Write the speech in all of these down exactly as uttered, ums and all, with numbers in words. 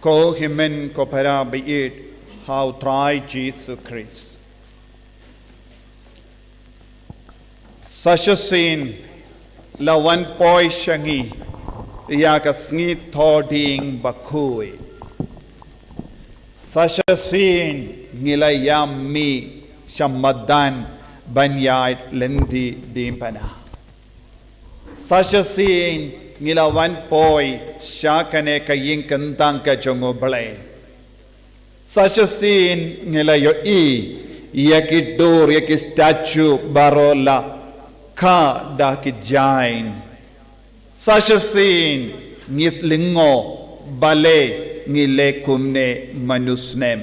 Ko hynmen ko para baieit ha u Trai Jisu Khrist. Sa shisien la wan poi sha ngi ïa ka sngi Thohdieng Bakhuid. Sa shisien ngi la ïam mih sha madan ban ïaid lynti diengphna. Sa shisien ngi la wan poi sha kane ka ïing kyntang ka jong U Blei. Sa shisien ngi la ïohi ïa ki dur, ïa ki statue baroh la kha da ki jain. Sa shisien ngi lyngngoh balei ngi leh kumne man u snem.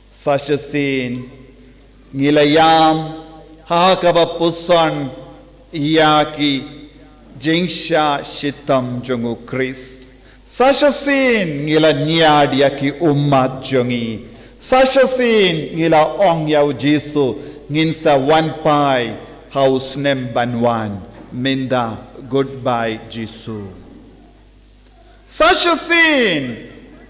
Sa shisien ngi la ïam ha kaba puson ïa ki jingshah shitom jong U Khrist. Sa shisien ngi la ñiad ïa ki ummat jong ngi. Sa shisien ngi la ong ïa U Jisu, ngin sa wan phai ha u snem ban wan. Mynta, goodbye Jisu. Sa shisien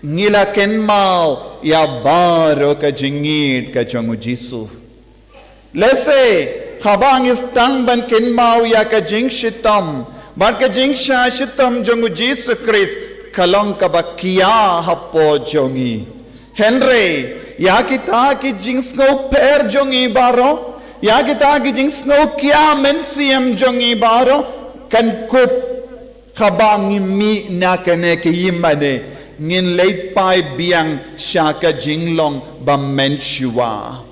ngi la kynmaw ïa baroh ka jingïeid ka jong U Jisu. Lehse haba ngi sdang ban kynmaw ïa ka jingshitom bad ka jingshah shitom jong U Jisu Khrist, ka long kaba khia hapoh jong ngi. Hynrei ïa kita ki jingsngewpher jong ngi baroh, ïa kita ki jingsngewkhia mynsiem jong ngi baroh, kan kut haba ngi mih na kane ka ïingmane, ngin leit phai biang sha ka jinglong ba mynshuwa.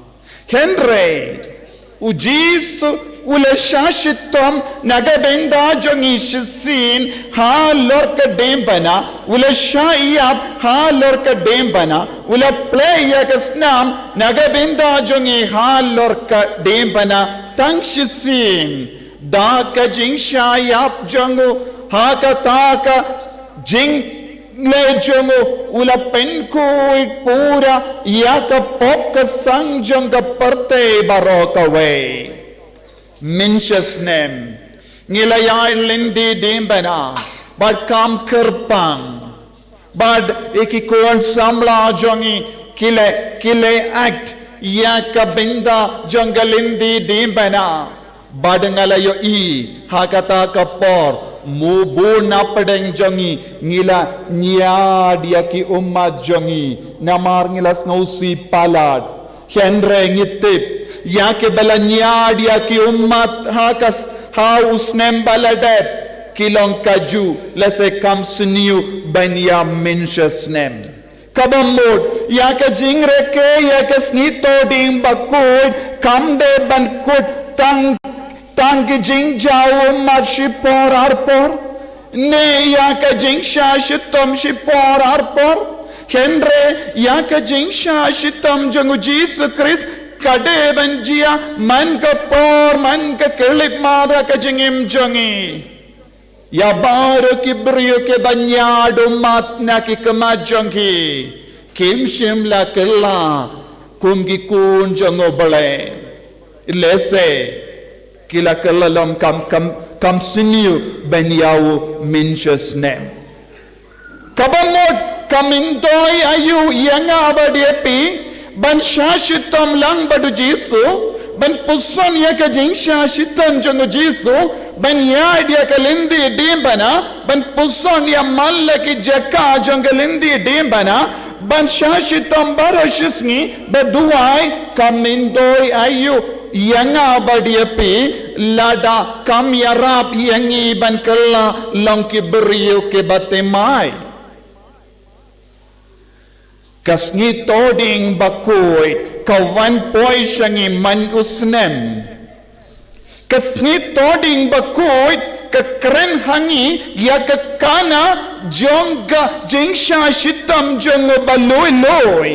Hynrei U Jisu u la shah shitom na ka bynta jong ngi shisien halor ka diengphna, u la shah ïap halor ka diengphna, u la plie ïa ka snam na ka bynta jong ngi halor ka diengphna tang shisien. Da ka jingshah ïap jong u ha kata ka jingleh jong u, u la pynkhuid pura ïa ka pop ka sang jong ka pyrthei baroh kawei. Mynshisnem ngi la ïaid lynti diengphna bad kam kyrpang. Bad ïa ki khun samla jong ngi ki la, ki la act ïa ka bynta jong ka lynti diengphna. Bad nga la ïohi ha kata ka por, mo bun na pdeng jong ngi, ngi la ñiad ïa ki ummat jong ngi, namar ngi la sngewsih palat. Hynrei ngi tip ïa kiba la ñiad ïa ki ummat ha ka s-, ha u snem ba la dep, ki long kajuh, lehse kam sniew ban ïa mynshisnem. Kaba mut ïa ka jingrekeh ïa ka sngi Thohdieng Bakhuid kam dei ban kut tang, tang ki jingjaw ummat shipor arpor, ne ïa ka jingshah shitom shipor arpor. Hynrei ïa ka jingshah shitom jong U Jisu Khrist ka dei ban jia man ka por, man ka khyllipmat ha ka jingim jong ngi. Ïa baroh ki briew kiba ñiad ummat na ki khmat jong ki, kim shym la kylla kum ki khun jong U Blei. Lehse ki la kylla long kam, kam, kam sniew ban ïa u mynshisnem. Kaba mut ka myntoi aïu ïa nga bad ïa phi ban shah shitom lang bad U Jisu, ban puson ïa ka jingshah shitom jong U Jisu, ban ïaid ïa ka lynti diengphna, ban puson ïa man la ki jaka jong ka lynti diengphna, ban shah shitom baroh shisngi, ba duwai ka myntoi aïu ïa nga bad ïa phi, lada kam ïarap ïa ngi ban kylla long ki briew kiba thymmai. Ka sngi Thohdieng Bakhuid ka wan poi sha ngi man u snem. Ka sngi Thohdieng Bakhuid ka kren ha ngi ïa ka khana jong ka jingshah shitom jong u ba lui lui.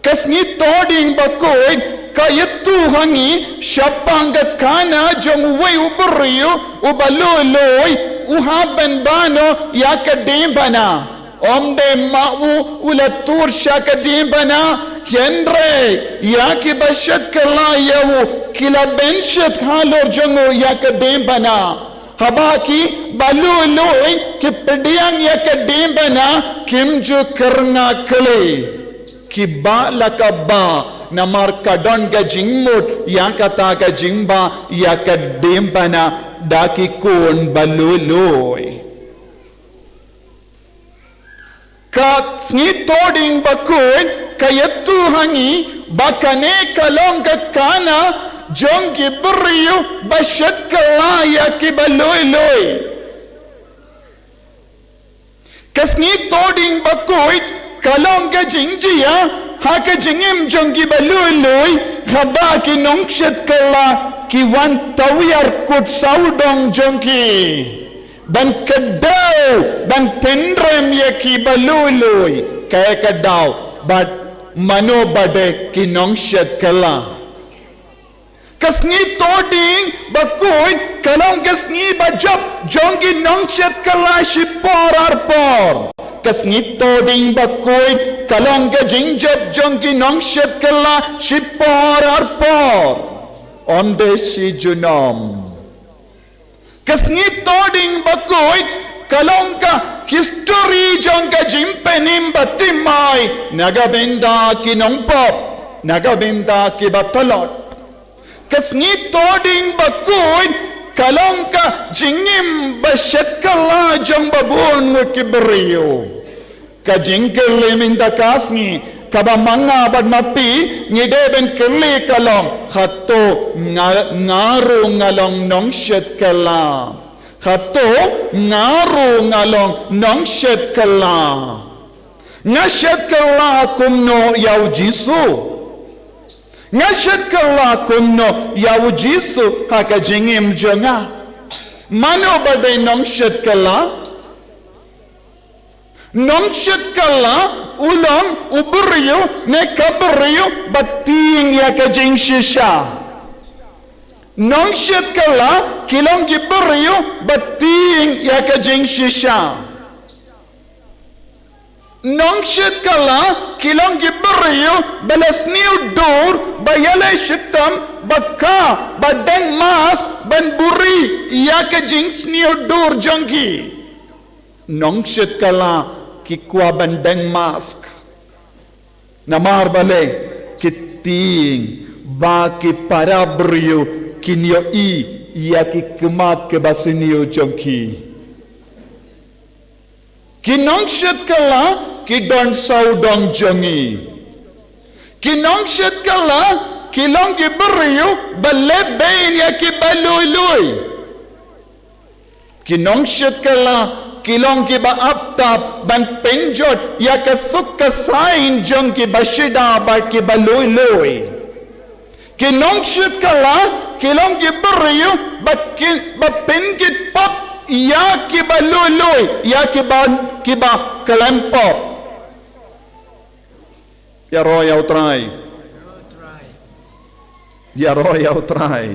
Ka sngi Thohdieng Bakhuid ka ïathuh ha ngi shaphang ka khana jong uwei u briew u ba lui lui, u hap ban bano ïa ka diengphna. Ym dei ma u u la tur sha ka diengphna, hynrei ïa kiba shait kylla ïa u ki la bynshit halor jong u ïa ka diengphna. Haba ki ba lui lui ki pdiang ïa ka diengphna, kim ju kyrngakli. Ki bah la ka bah, namar ka don ka jingmut ïa kata ka jingbah ïa ka diengphna da ki khun ba lui lui. Ka Sngi Toding Bakhuid ka ïathuh ha ngi ba kane ka long ka khana jong ki briew ba shet kylla ïa ki ba lui lui. Ka Sngi Toding Bakhuid ka long ka jingjia ha ka jingim jong ki ba lui lui, haba ki nongshet kylla ki wan tawiar kut sawdong jong ki ban kdew, ban tynrem ïa ki ba lui lui. Kaei ka daw? Bad mano ba dei ki nongshet kylla? Ka Sngi Toding Bakhuid ka long ka sngi ba jop jong ki nongshet kylla shipor arpor. Ka Sngi Toding Bakhuid ka long ka jingjop jong ki nongshet kylla shipor arpor. Ym dei shi junom. Ka Sngi Toding Bakhuid ka long ka histori jong ka jingpynim ba thymmai na ka bynta ki nongpop, na ka bynta ki ba tlot. Ka Sngi Toding Bakhuid ka long ka jingim ba shet kylla jong ba bun ngut ki briew. Ka jingkylli mynta ka sngi kaba ma nga bad ma phi ngi dei ban kylli ka long, hato nga, nga ruh nga long nongshet kylla? Hato nga ruh nga long nongshet kylla? Nga shet kylla kumno ïa u Jisu? Nga shet kylla kumno ïa u Jisu ha ka jingim jong nga? Mano ba dei nongshet kylla? Nongshet kylla u long u briew ne ka briew ba tieng ïa ka jingshisha. Nongshet kylla ki long ki briew ba tieng ïa ka jingshisha. Nongshet kylla ki long ki briew ba la sniew dur, ba ïaleh shitom, ba kha, ba deng mask ban buhrieh ïa ka jingsniew dur jong ki. Nongshet kylla ki kwah ban deng mask. Namar balei? Ki tieng ba ki para briew kin ïohi ïa ki khmat kiba sniew jong ki. Ki nongshet kylla ki don sawdong jong ngi. Ki nongshet kylla ki long ki briew ba leh beiñ ïa ki ba lui lui. Ki nongshet kylla ki long ki ba ap tap ban pynjot ïa ka suk ka saiñ jong ki ba shida bad ki ba lui lui. Ki nongshet kylla ki long ki briew ba kin, ba pynkit pop ïa ki ba lui lui, ïa ki ba, ki ba khlem pop. Ïaroh ïa U Trai. Ïaroh ïa U Trai.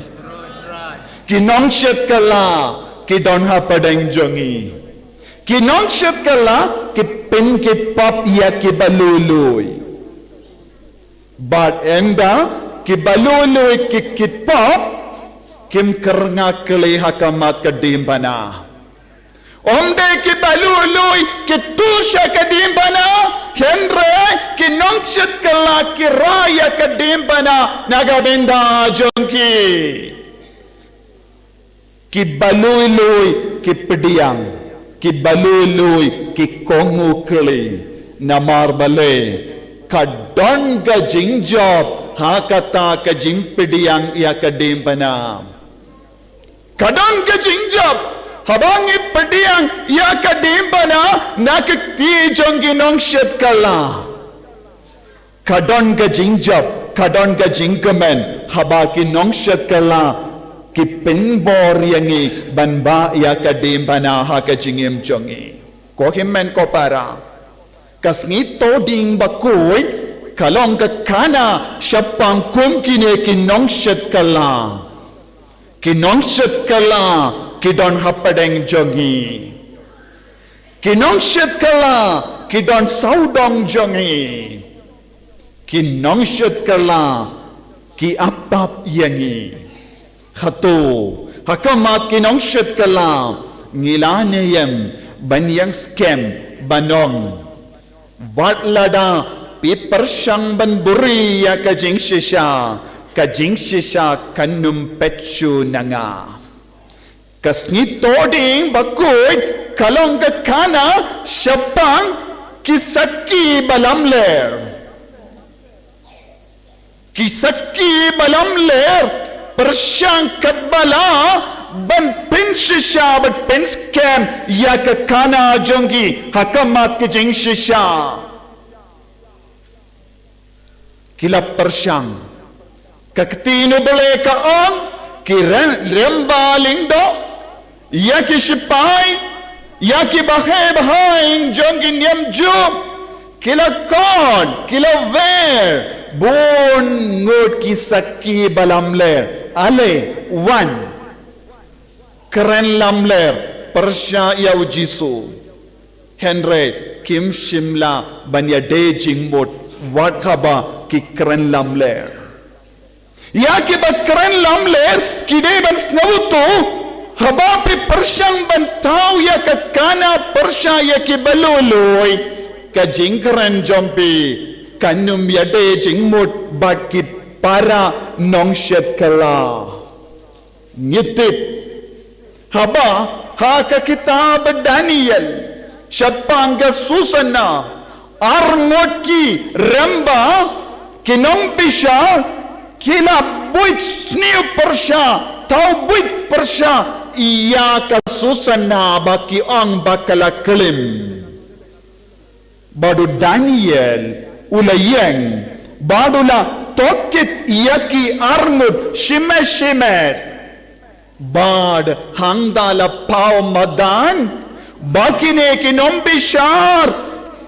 Ki nongshet kylla ki don hapdeng jong ngi. Ki nongshet kylla ki pynkit pop ïa ki ba lui lui. Bad ynda ki ba lui lui ki kit pop, kim kyrngakli ha khmat ka diengphna. Ym dei ki ba lui lui ki tuh sha ka diengphna, hynrei ki nongshet kylla ki rai ïa ka diengphna na ka bynta jong ki. Ki ba lui lui ki pdiang, ki ba lui lui ki kohnguh kli. Namar balei? Ka don ka jingjop ha kata ka jingpdiang ïa ka diengphna. Ka don ka jingjop haba ngi pdiang ïa ka diengphna na ka kti jong ki nongshet kylla. Ka don ka jingjop, ka don ka jingkmen haba ki nongshet kylla ki pynbor ïa ngi ban bah ïa ka diengphna ha ka jingim jong ngi. Ko hynmen ko para, ka Sngi Toding Bakhuid ka long ka khana shaphang kum kine ki nongshet kylla. Ki nongshet kylla ki don hapdeng jong ngi. Ki nongshet kylla ki don sawdong jong ngi. Ki nongshet kylla ki ap tap ïa ngi. Hato Ha khmat ki nongshit kylla, ngi la niam ban ïeng skhem, ban ong, wat lada phi pyrshang ban buhrieh ïa ka jingshisha, ka jingshisha kan ym peit shuh na nga. Ka sngi Thohdieng Bakhuid ka long ka khana shaphang ki sakhi balamler. Ki sakhi balamler pyrshang katba lah ban pynshisha bad pynskhem ïa ka khana jong ki ha khmat ka jingshisha. Ki la pyrshang. Ka ktien U Blei ka ong, ki rem-, rymba lyngdoh, ïa ki shipai, ïa ki bahei bahain jong ki niam Jiw, ki la khot, ki la wer bun ngut ki sakhi balamler. Ale, wan, kren lamler pyrshah ïa U Jisu. Hynrei kim shym lah ban ïadei jingmut wat haba ki kren lamler. Ïa kiba kren lamler ki dei ban sngewthuh, haba phi pyrshang ban thaw ïa ka khana pyrshah ïa kiba lui lui, ka jingkren jong phi kan ym ïadei jingmut bad ki para nongshit kylla. Ngi tip, haba ha ka kitab Daniel, shaphang ka Susana, ar ngut ki rymba, ki nongbishar, ki la buit sniew pyrshah, thaw buit pyrshah ïa ka Susana, ba ki ong ba ka la klim. Bad u Daniel u la ïeng bad u la tohkit ïa ki ar ngut shimet shimet. Bad hangta la paw madan ba kine ki nongbishar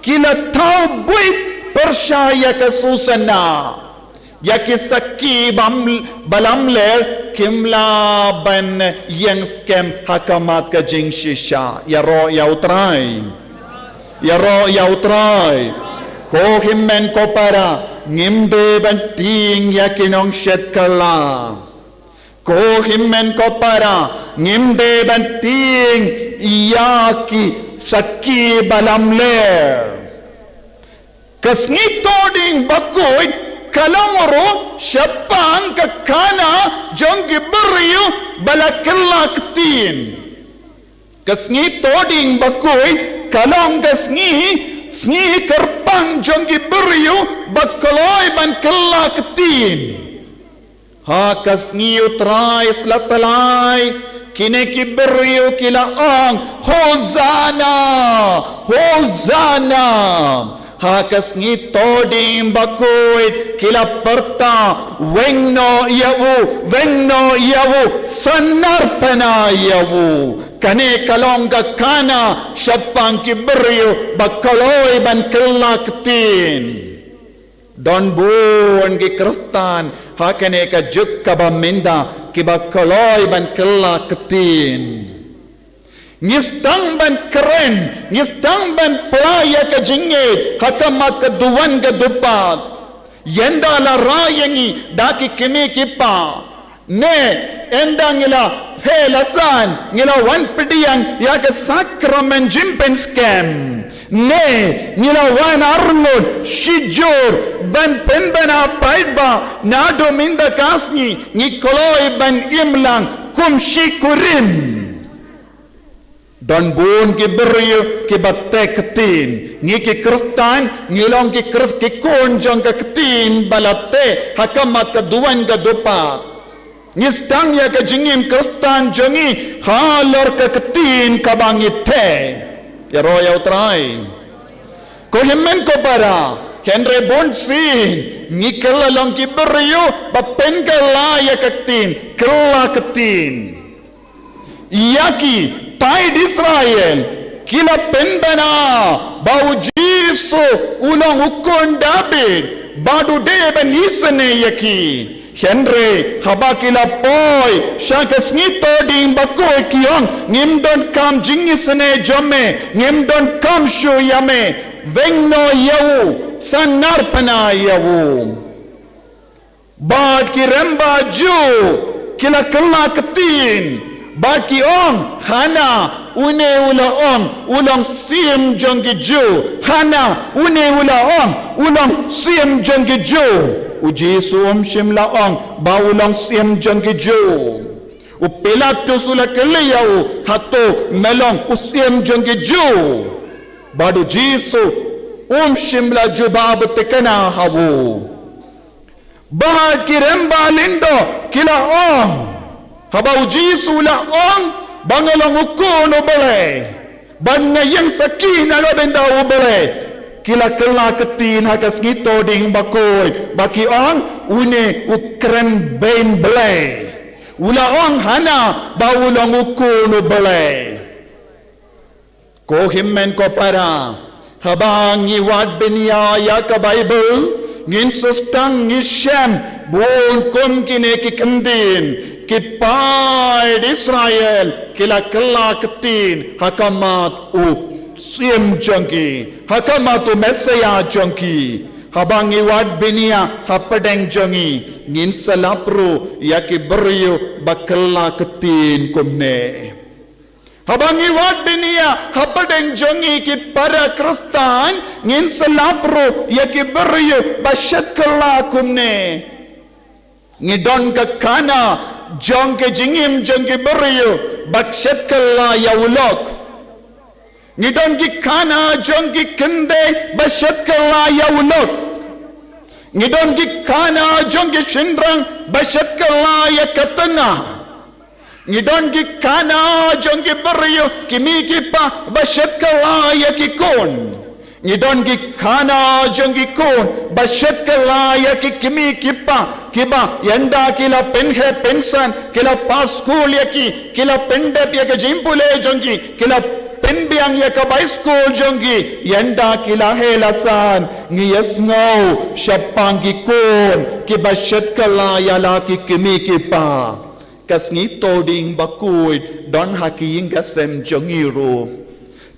ki la thaw buit pyrshah ïa ka Susana. Ïa ki sakhi bam-, balamler kim lah ban ïeng skhem ha khmat ka jingshisha. Ïaroh ïa U Trai. Ïaroh ïa U Trai. Ko hynmen ko para, ngim dei ban tieng ïa ki nongshit kylla. Ko hynmen ko para, ngim dei ban tieng ïa ki sakhi balamler. Ka sngi Thohdieng Bakhuid ka long ruh shaphang ka khana jong ki briew ba la kylla ktien. Ka sngi Thohdieng Bakhuid ka long ka sngi, sngi kyrpang jong ki briew ba kloi ban kylla ktien. Ha ka sngi U Trai sla tyllai, kine ki briew ki la ong, Hosanna! Hosanna! Ha ka sngi Thohdieng Bakhuid ki la pyrta, weng noh ïa u, weng noh ïa u, sanar pynah ïa u. Kane ka long ka khana shaphang ki briew ba kloi ban kylla ktien. Don bun ki Khristan ha kane ka juk kaba mynta kiba kloi ban kylla ktien. Ngi sdang ban kren, ngi sdang ban pla ïa ka jingngeit ha khmat ka duwan ka dupad. Ynda la rai ïa ngi da ki kmie ki kpa. Ne, ynda ngi la pher la san, ngi la wan pdiang ïa ka sakramen jingpynskhem. Ne, ngi la wan arngut shijur ban pynbna paidbah, naduh mynta ka sngi ngi kloi ban imlang kum shi kurim. Don bun ki briew kiba teh ktien. Ngi ki Khristan ngi long ki Khrist, ki khun jong ka ktien ba la teh ha khmat ka duwan ka dupad. Ngi sdang ïa ka jingim Khristan jong ngi halor ka ktien kaba ngi teh. Ïaroh ïa U Trai. Ko hynmen ko para, hynrei bunsien ngi kylla long ki briew ba pynkylla ïa ka ktien, kylla ktien. Ïa ki paid Israel ki la pynbna ba U Jisu u long u khun Dabid, bad u dei ban isynei ïa ki. Hynrei haba ki la poi sha ka sngi Thohdieng Bakhuid ki ong, ngim donkam jingisynei jong me, ngim donkam shuh ïa me, weng noh ïa u, sanar pynah ïa u. Bad ki rymba Jiw ki la kylla ktien, Ba ki ong, Hana, une u la ong, u long siem jong ki Jiw. Hana, une u la ong, u long siem jong ki Jiw. U Jisu um shym la ong, ba u long siem jong ki Jiw. U Pilatus u la kylli ïa u, hato me long u siem jong ki Jiw? Bad u Jisu, um shym la jubab thikna ha u. Bad ki rangbah lyngdoh, ki la ong. Haba u Jisu u la ong, ba nga long u khun u Blei. Bad nga ïeng sakhi na ka bynta u Blei. Ki la kylla ktien ha ka sngi Thohdieng bakhuid. Ba ki ong, une u kren bein Blei. U la ong Hana, ba u long u khun u Blei. Ko hynmen ko para, haba ngi wad bniah ïa ka Baibl, ngin sngewthuh ngi shem, bun kum kine ki kyntien, ki paid Israel, ki la kylla ktien, ha khmat u siem jong ki, ha khmat u Messiah jong ki, haba ngi wad bniah, hapdeng jong ngi, ngin sa lap ruh, ïa ki briew, ba kylla ktien kumne. Haba ngi wad bniah, hapdeng jong ngi ki para Khristan, ngin sa lap ruh, ïa ki briew, ba shet kylla kumne. Ngi don ka khana, jong ka jingim jong ki briew, ba shet kylla ïa u lok. Ngi don ki khana, jong ki khyndai, ba shet kylla ïa u lok. Ngi don ki khana, jong ki shynrang, ba shet kylla ïa ka tnga. Ngi don ki khana jong ki briew, ki kmie ki kpa, ba shet kylla ïa ki khun. Ngi don ki khana jong ki khun, ba shet kylla ïa ki kmie ki kpa, kiba, ynda ki la pynheh pynsan, ki la pass skul ïa ki, ki la pyndep ïa ka jingpule jong ki, ki la pynbiang ïa ka bai skul jong ki, ynda ki la heh la san, ngi ïa sngew, shaphang ki khun, kiba shet kylla ïa la ki kmie ki kpa. Ka sngi Thohdieng bakhuid, don ha ki ïing ka sem jong ngi ruh.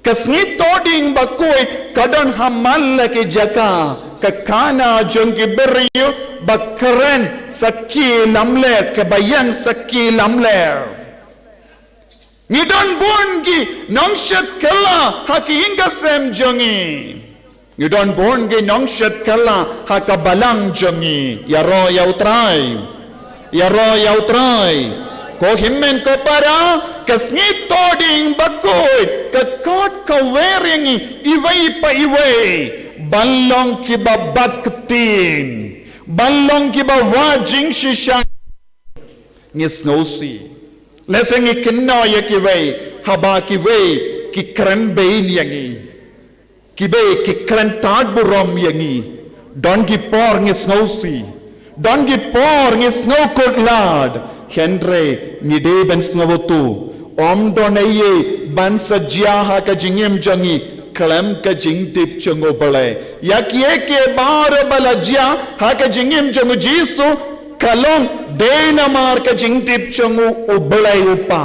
Ka sngi Thohdieng bakhuid, ka don ha man la ki jaka, ka khana jong ki briew, ba kren sakhi lamler, kaba ïeng sakhi lamler. Ngi don bun ki nongshet kylla, ha ki ïing ka sem jong ngi. Ngi don bun ki nongshet kylla ha ka balang jong ngi. Ïaroh ïa u Trai. Ïaroh ïa u Trai. Ko hynmen ko para, ka sngi Thohdieng bakhuid, ka khot ka wer ïa ngi, iwei pa iwei. Ban long kiba bat ktien. Ban long kiba wad jingshisha. Ngi sngewsih. Lehse ngi kynnoh ïa kiwei, haba kiwei, ki kren bein ïa ngi. Kiwei, ki kren tad burom ïa ngi. Don ki por ngi sngewsih. Don ki por ngi sngew kut lad. Hynrei, ngi dei ban sngewthuh. Ym don ei ei, ban sa jia ha ka jingim jong ngi. Khlem ka jingtip jong u Blei. Ïa kiei kiei baroh ba la jia, ha ka jingim jong u Jisu, ka long, dei namar ka jingtip jong u, u Blei u Kpa.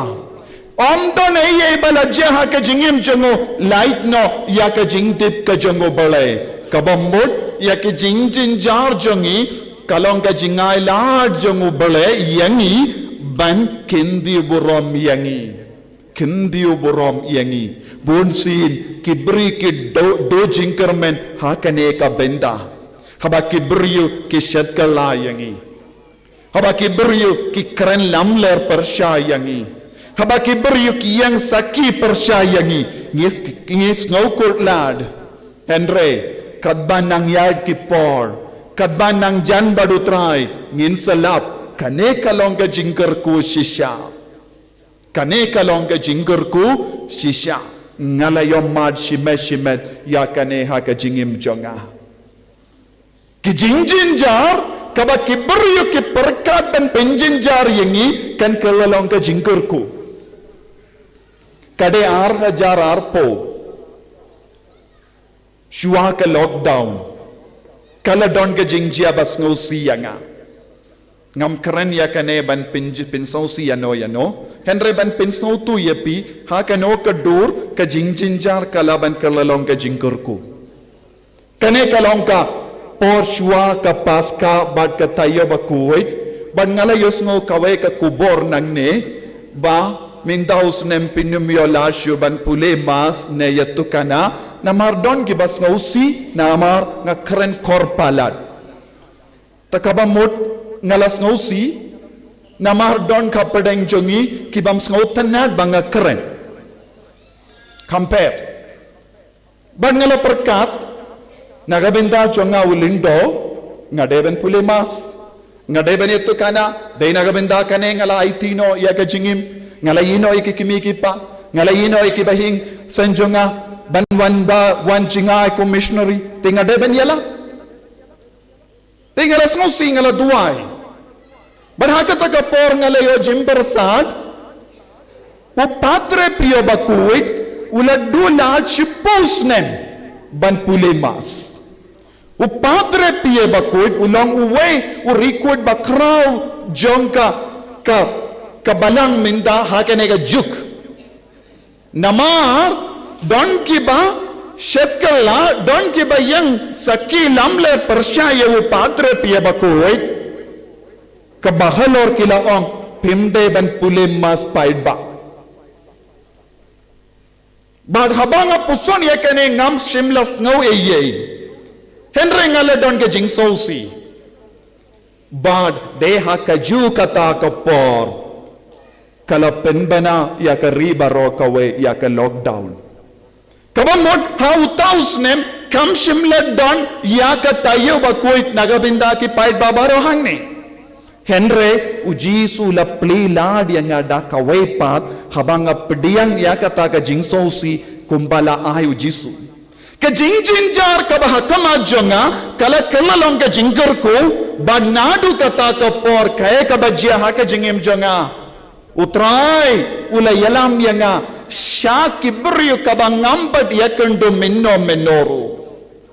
Ym don ei ei ba la jia ha ka jingim jong u, lait noh, ïa ka jingtip ka jong u Blei. Kaba mut, ïa ka jingjynjar jong ngi, ka long ka jingai lad jong u Blei, ïa ngi, ban kyntiew burom ïa ngi. Kyntiew burom ïa ngi. Bun sien, ki briew ki duh, duh jingkyrmen, ha kane ka bynta. Haba ki briew ki shet kylla ïa ngi. Haba ki briew ki kren lamler pyrshah ïa ngi. Haba ki briew ki ïeng sakhi pyrshah ïa ngi. Ngi, ngi sngew kut lad. Hynrei, katba nang ïaid ki por. Katba nang jan bad u Trai. Ngin sa lap. Kane ka long ka jingkyrkhu shisha. Kane ka long ka jingkyrkhu shisha. Nga la ïohmad shimet shimet ïa kane ha ka jingim jong nga. Ki jingjynjar, kaba ki briew ki pyrkhat ban pynjynjar ïa ngi, kan kylla long ka jingkyrkhu. Ka dei ar hajar arphew. Shuwa ka lockdown. Ka la don ka jingjia ba sngewsih ïa nga. Ngam kren ïa kane ban pyn, pynsngewsih ïano ïano. Hynrei ban pynsngewthuh ïa phi, ha kano ka dur, ka jingjynjar ka la ban kylla long ka jingkyrkhu. Kane ka long ka por shuwa ka Paska bad ka taïew bakhuid, bad nga la ïohsngew kawei ka khubor nangne, ba Mynta u snem phin ym ïoh lad shuh ban pule Mass ne ïatukana, namar don kiba sngewsih, namar nga kren khor palat. Te kaba mut nga la sngewsih, namar don ka pdeng jong ngi ki bym sngewtynnad ba nga kren. Kham pher. Bad nga la pyrkhat, na ka bynta jong nga u lyngdoh, nga dei ban pule Mass. Nga dei ban ïatukana, dei na ka bynta kane nga la aiti noh ïa ka jingim. Nga la ïehnoh ïa ki kmie ki kpa. Nga la ïehnoh ïa ki bahing seng jong nga ban wan ba, wan jngai kum missionary. Te nga dei ban ïalap. Te nga la sngewsih, nga la duwai. Bad ha kata ka por nga la ïoh jingpyrsad, u Padre Pio bakhuid u la duh lad shiphew snem ban pule Mass. U Padre Pio bakhuid u long uwei u riewkhuid bakhraw jong ka, ka, ka balang mynta ha kane ka juk. Namar don kiba shakla, don kiba ïeng sakhi lamler pyrshah ïa u Padre Pio bakhuid, kaba halor ki la ong, phim dei ban pule Mass paidbah. Bad haba nga puson ïa kane ngam shym la sngew ei ei. Hynrei nga la don ka jingsngewsih. Bad dei ha kajuh kata ka por ka la pynbna ïa ka ri baroh kawei ïa ka lockdown. Kaba mut ha uta u snem kam shym la don ïa ka taïew bakhuid na ka bynta ki paidbah baroh hangne. Hynrei u Jisu u la plie lad ïa nga da kawei pat haba nga pdiang ïa kata ka jingsngewsih kumba la ai u Jisu. Ka jingjynjar kaba ha khmat jong nga ka la kylla long ka jingkyrkhu, bad naduh kata ka por kaei kaba jia ha ka jingim jong nga? U Trai u la ïalam ïa nga sha ki briew kaba ngam pat ïakynduh mynno mynno ruh.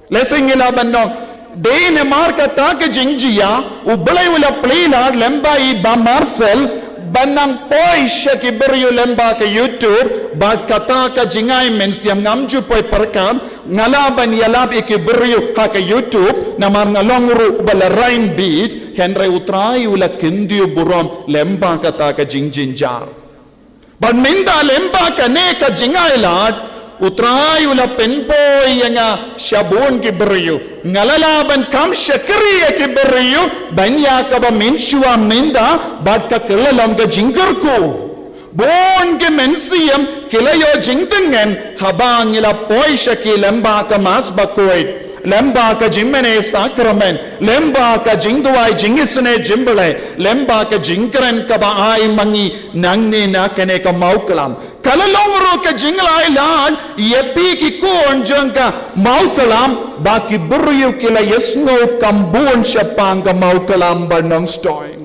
Lehse ngi lah ban ong, dei namar kata ka jingjia, U Blei u la plie lad lem bad i Bah Marcel ban nang poi sha ki briew lem bad ka YouTube, bad kata ka jingai mynsiem ngam ju poi pyrkhat, nga lah ban ïalap ïa ki briew ha ka YouTube, namar nga long ruh uba la raiñ bit, hynrei U Trai u la kyntiew burom lem bad kata ka jingjynjar. Bad mynta lem bad kane ka jingai lad, U Trai u la pynpoi ïa nga sha bun ki briew. Nga la lah ban kham shakri ïa ki briew ban ïa kaba mynshuwa mynta, bad ka kylla long ka jingkyrkhu. Bun ki mynsiem ki la ïoh jingtngen haba ngi la poi sha ki lem bad ka Mass bakhuid, lem bad ka jingmane sakramen, lem bad ka jingduwai jingisynei jingblei, lem bad ka jingkren kaba ai ma ngi nangne na kane ka mawklam. Ka la long ruh ka jinglai lad ïa phi ki khun jong ka mawklam, ba ki briew ki la ïasngew kham bun shaphang ka mawklam ba Nongstoiñ.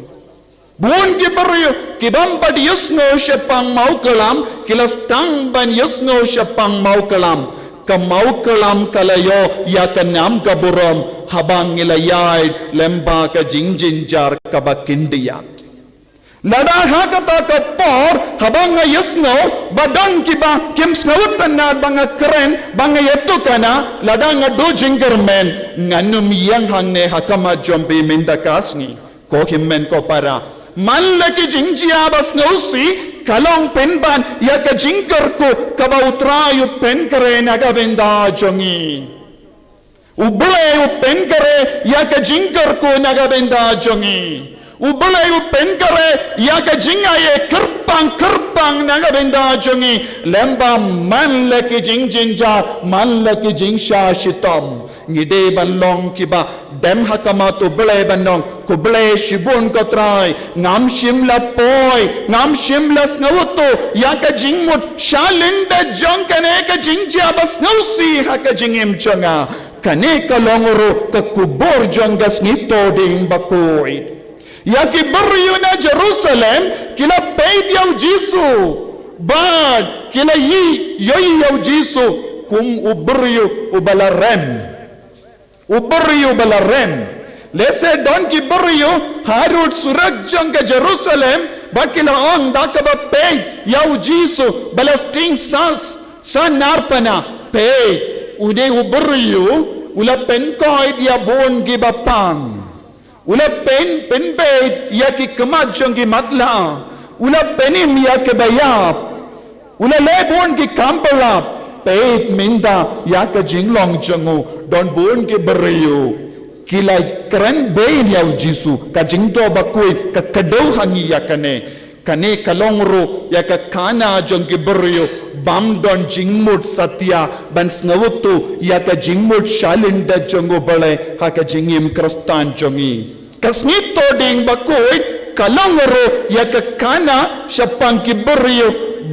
Bun ki briew ki bym pat ïasngew shaphang mawklam ki la sdang ban ïasngew shaphang mawklam. Ka mawklam ka la ïoh ïa ka nam ka burom haba ngi la ïaid lem bad ka jingjynjar kaba khyndiat. Lada ha kata ka por haba nga ïasngew ba don kiba kim sngewtynnad ba nga kren, ba nga ïatukana, lada nga duh jingkyrmen, ngan ym ïeng hangne ha khmat jong phi mynta ka sngi. Ko hynmen ko para, man la ki jingjia ba sngewsih ka long pynban ïa ka jingkyrkhu kaba U Trai u pynkhreh na ka bynta jong ngi. U Blei u pynkhreh ïa ka jingkyrkhu na ka bynta jong ngi. U Blei u pynkhreh ïa ka jingai kyrpang kyrpang na ka bynta jong ngi. Lem bad man la ki jingjynjar, man la ki jingshah shitom, ngi dei ban long kiba dem ha khmat U Blei ban ong, ko Blei shibun ko Trai, ngam shym la poi, ngam shym la sngewthuh ïa ka jingmut sha lyndet jong kane ka jingjia ba sngewsih ha ka jingim jong nga. Kane ka long ruh ka khubor jong ka Sngi Thohdieng bakhuid. Ïa ki briew na Jerusalem ki la peit ïa U Jisu, bad ki la ïohi ïa U Jisu kum u briew uba la rem. U briew uba la rem. Lehse don ki briew harud surok jong ka Jerusalem ba ki la ong da kaba peit ïa U Jisu ba la sting sa, sa narpana, peit, une u briew u la pynkoit ïa bun kiba pang. U la pyn, pynbeit ïa ki khmat jong ki matlah. U la pynim ïa kiba ïap. U la leh bun ki kam ba lap. Peit mynta ïa ka jinglong jong u. Don bun ki briew ki la kren bein ïa u Jisu. Ka jingdonkam bakhuid ka kdew ha ngi ïa kane. Kane ka long ruh ïa ka khana jong ki briew bym don jingmut satia ban sngewthuh ïa ka jingmut shalyndet jong U Blei ha ka jingim Khristan jong ngi. Ka sngi Thohdieng Bakhuid ka long ruh ïa ka khana shaphang ki briew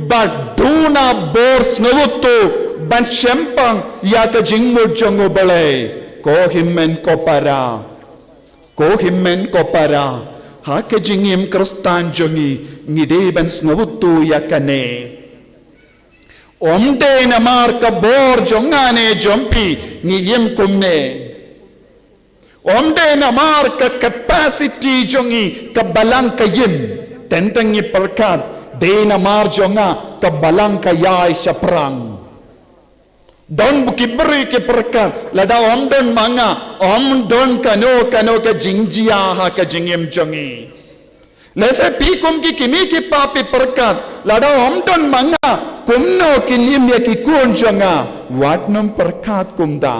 ba duna bor sngewthuh ban shemphang ïa ka jingmut jong U Blei. Ko hynmen ko para. Ko hynmen ko para, ha ka jingim Khristan jong ngi, ngi dei ban sngewthuh ïa kane. Ym dei namar ka bor jong nga ne jong phi ngi im kumne. Ym dei namar ka capacity jong ngi ka balang ka im. Teng teng ngi pyrkhat, dei namar jong nga ka balang ka ïai shaphrang. Don bun ki briew ki pyrkhat, lada ym don ma nga, ym don kano kano ka jingjia ha ka jingim jong ngi. Lehse phi kum ki kmie ki kpa phi pyrkhat, lada ym don ma nga, kumno kin im ïa ki khun jong nga. Wat nym pyrkhat kumta.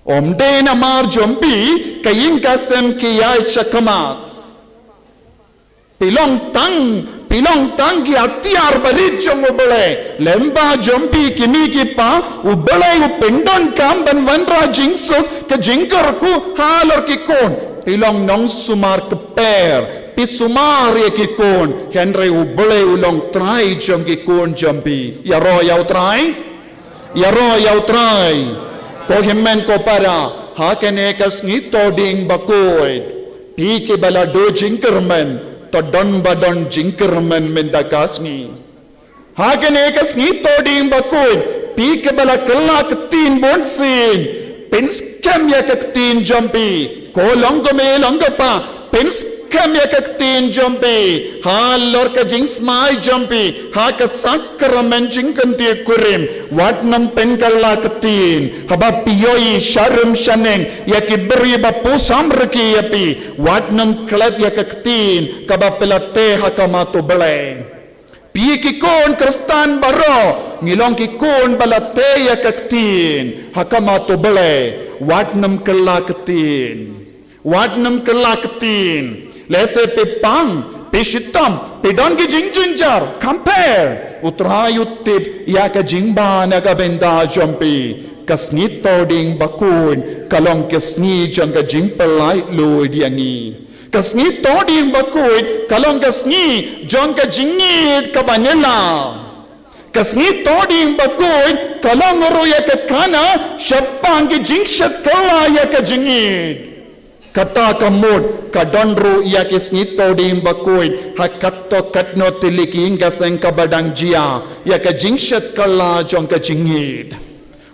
Ym dei namar jong phi ka ïing ka sem ki ïai shakhmat. Phi long tang, phi long tang ki atiar barit jong U Blei. Lyngba jong phi ki kmie ki kpa, U Blei u pyndonkam ban wanrah jingsuk, ka jingkyrkhu halor ki khun. Phi long nongsumar kper, phi sumar ïa ki khun. Hynrei U Blei u long Trai jong ki khun jong phi. Ïaroh ïa U Trai. Ïaroh ïa U Trai. Ko hynmen ko para, ha kane ka sngi Thohdieng Bakhuid, phi kiba la duh jingkyrmen, to don ba don jingkyrmen mynta ka sngi. Ha kane ka sngi Thohdieng Bakhuid, phi kiba la kylla ktien bunsien, pynskhem ïa ka ktien jong phi. Ko long kmie long kpa, pynskhem ïa ka ktien jong phi. Halor ka jingsmai jong phi ha ka sakramen jingkyntiew kurim. Wat nym pynkylla ktien haba phi ïohi sharum shaneng ïa ki briew ba pyrshang rkhie ïa phi. Wat nym klet ïa ka ktien kaba phi la tei ha khmat U Blei. Phi ki khun Khristan baroh, ngi long ki khun ba la tei ïa ka ktien ha khmat U Blei. Wat nym kylla ktien. Wat nym kylla ktien. Lehse phi pang, phi shitom, phi don ki jingjynjar, kam pher. U Trai u tip ïa ka jingbha na ka bynta jong phi. Ka sngi Thohdieng Bakhuid ka long ka sngi jong ka jingpynlait luid ïa ngi. Ka sngi Thohdieng Bakhuid ka long ka sngi jong ka jingïeid kaba nyngkong. Ka sngi Thohdieng Bakhuid ka long ruh ïa ka khana shaphang ka jingshet kylla ïa ka jingïeid. Kata ka mut ka don ruh ïa ka sngi Thohdieng Bakhuid ha katto katno tylli ki ïing ka seng kaba dang jia ïa ka jingshet kylla jong ka jingïeid.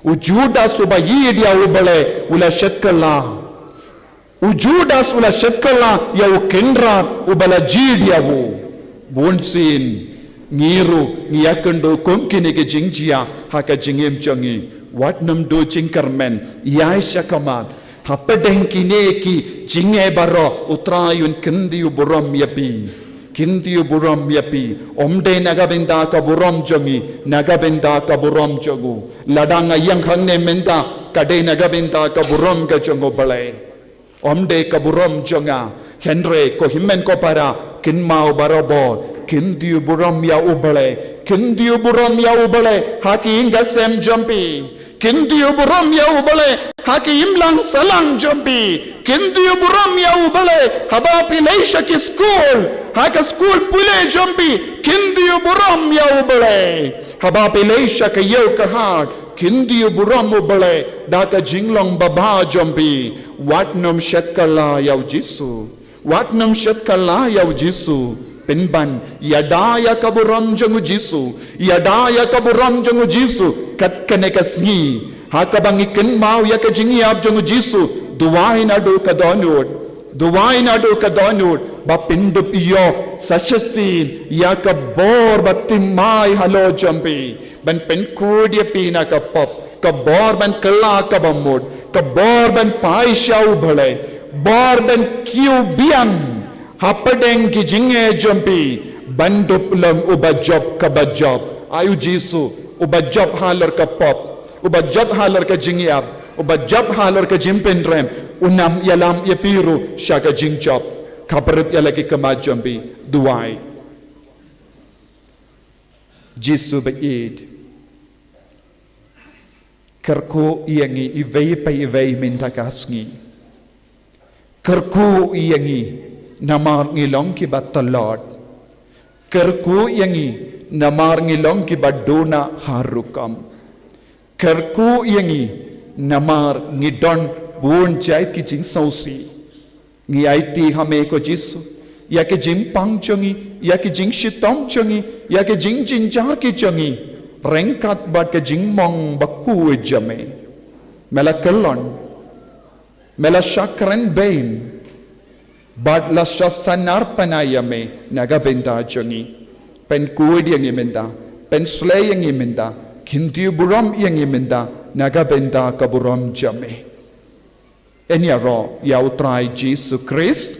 U Judas uba ïeid ïa U Blei u la shet kylla. U Judas u la shet kylla ïa u Kynrad uba la jied ïa u. Bunsien ngi ruh ngi ïakynduh kum kine ki jingjia ha ka jingim jong ngi. Wat nym duh jingkyrmen, ïai shakhmat. Hapdeng kine ki jingeh baroh U Trai un kyntiew burom ïa phi. Kyntiew burom ïa phi. Ym dei na ka bynta ka burom jong ngi, na ka bynta ka burom jong u. Lada nga ïeng hangne mynta ka dei na ka bynta ka burom ka jong U Blei. Ym dei ka burom jong nga. Hynrei ko hynmen ko para, kynmaw barabor, kyntiew burom ïa U Blei. Kyntiew burom ïa U Blei ha ki ïing ka sem jong phi. Kyntiew burom ïa U Blei ha ki imlang sahlang jong phi. Kyntiew burom ïa U Blei haba phi leit sha ki skul, ha ka skul pule jong phi. Kyntiew burom ïa U Blei haba phi leit sha ka ïew ka hat. Kyntiew burom U Blei da ka jinglong babha jong phi. Wat nym shet kylla ïa U Jisu. Wat nym shet kylla ïa U Jisu. Pynban, ïada ïa ka burom jong U Jisu. Ïada ïa ka burom jong U Jisu kat kane ka sngi. Ha kaba ngi kynmaw ïa ka jingïap jong U Jisu. Duwai naduh ka dohnud. Duwai naduh ka dohnud ba pyndup ïoh sa shisien ïa ka bor ba thymmai halor jong phi. Ban pynkhuid ïa phi na ka pop, ka bor ban kylla kaba mut, ka bor ban phai sha U Blei, bor ban kiew biang Hapdeng ki jingeh jong phi, ban dup long uba jop kaba jop. Ai u Jisu, uba jop halor ka pop, uba jop halor ka jingïap, uba jop halor ka jingpynrem, un ym ïalam ïa phi ruh sha ka jingjop. Khapdeng ïa la ki khmat jong phi, duwai. Jisu ba ïeit. Kyrkhu ïa ngi iwei pa iwei mynta ka sngi. Kyrkhu ïa ngi namar ngi long kiba tlot. Kyrkhu ïa ngi namar ngi long kiba duna ha rukom. Kyrkhu ïa ngi namar ngi don bun jait ki jingsngewsih. Ngi aiti ha me ko Jisu ïa ki jingpang jong ngi, ïa ki jingshitom jong ngi, ïa ki jingjynjar ki jong ngi, ryngkat bad ka jingmong bakhuid jong me. Me la kyllon, me la shah kren bein, bad la shah sanar pynai ïa me na ka bynta jong ngi. Pynkhuid ïa ngi mynta, pynshlei ïa ngi mynta, kyntiew burom ïa ngi mynta na ka bynta ka burom jong me. Yn ïaroh ïa u Trai Jisu Khrist.